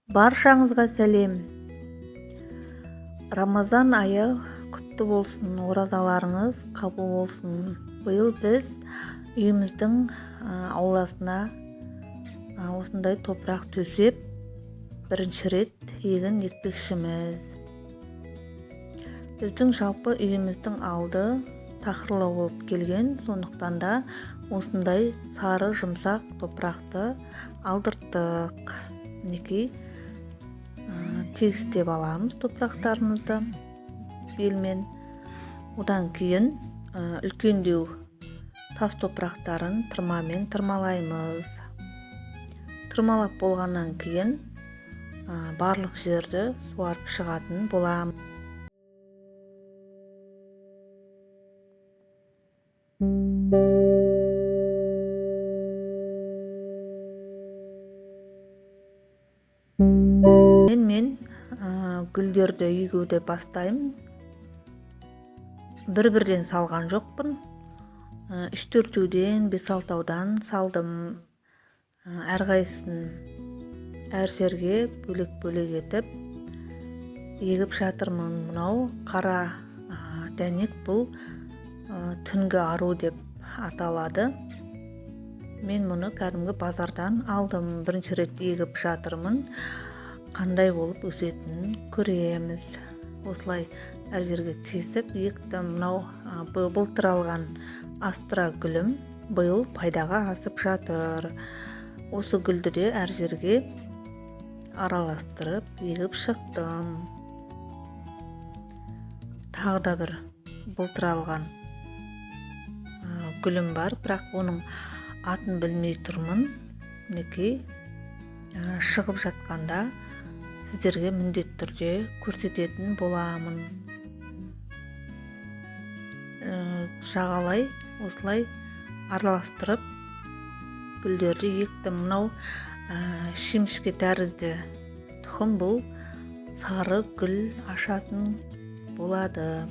Баршаңызға сәлем. Рамазан айы құтты болсын, оразаларыңыз қабыл болсын. Биыл біз үйіміздің ауласына осындай топырақ төсеп, бірінші рет егін екпекшіміз. Біздің жалпы үйіміздің алды тақырлау болып келген, сондықтан да осындай сары жұмсақ топырақты алдырттық. Мінекей, тегістеп аламыз топырақтарымызды белмен. Одан кейін үлкендеу тас топырақтарын тырмамен тырмалаймыз. Тырмалап болғаннан кейін барлық жерді суарып шығатын боламыз. Мен гүлдерді егуді бастаймын. Бір-бірден салған жоқпын. Үш-төртеуден, бес-алтаудан салдым. Әрқайсысын әр жерге бөлек-бөлек етіп егіп жатырмын. Мынау қара дәнек, бұл түнгі ару деп аталады. Мен мұны кәдімгі базардан алдым. Бірінші рет егіп жатырмын. Қандай болып өсетінін көреміз. Осылай әр жерге тесіп ектім. Мынау былтыр алған астра гүлім биыл пайдаға асып жатыр. Осы гүлді де әр жерге араластырып егіп шықтым. Тағы да бір былтыр алған гүлім бар, бірақ оның атын білмей тұрмын. Мінекей, шығып жатқанда сіздерге міндетті түрде көрсететін боламын. Жағалай осылай араластырып гүлдерді ектім. Мынау шемішке тәрізді тұқым, бұл сары гүл ашатын болады.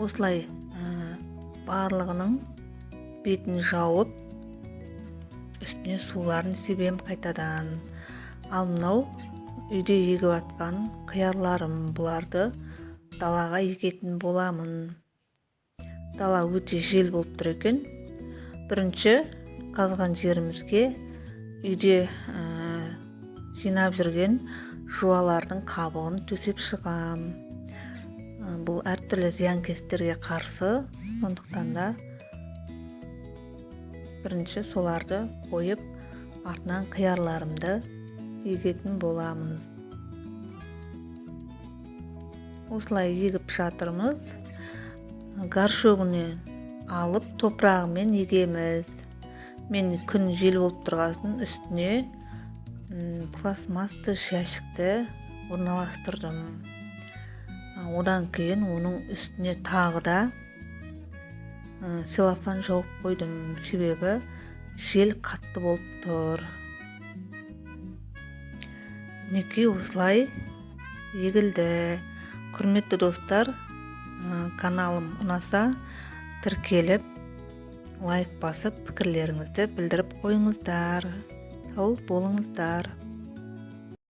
Осылай барлығының бетін жауып, үстіне суларын себем қайтадан. Ал мынау үйде егіп атқан қиярларым, бұларды далаға егетін боламын. Дала өте жел болып тұр екен. Бірінші қазған жерімізге үйде жинап жүрген жуалардың қабығын төсеп шығам. Бұл әртүрлі зиянкестерге қарсы, сондықтан да бірінші соларды қойып, артынан қиярларымды егетін боламын. Осылай егіп жатырмыз. Горшогінен алып топырағымен егеміз. Мен күн жел болып тұрғасын үстіне пластмассты жәшікті орналастырдым. Одан кейін оның үстіне тағы да целлофан жауып қойдым, себебі жел қатты болып тұр. Мінекей осылай егілді. Құрметті достар, каналым ұнаса тіркеліп, лайк басып, пікірлеріңізді білдіріп қойыңыздар. Сау болыңыздар.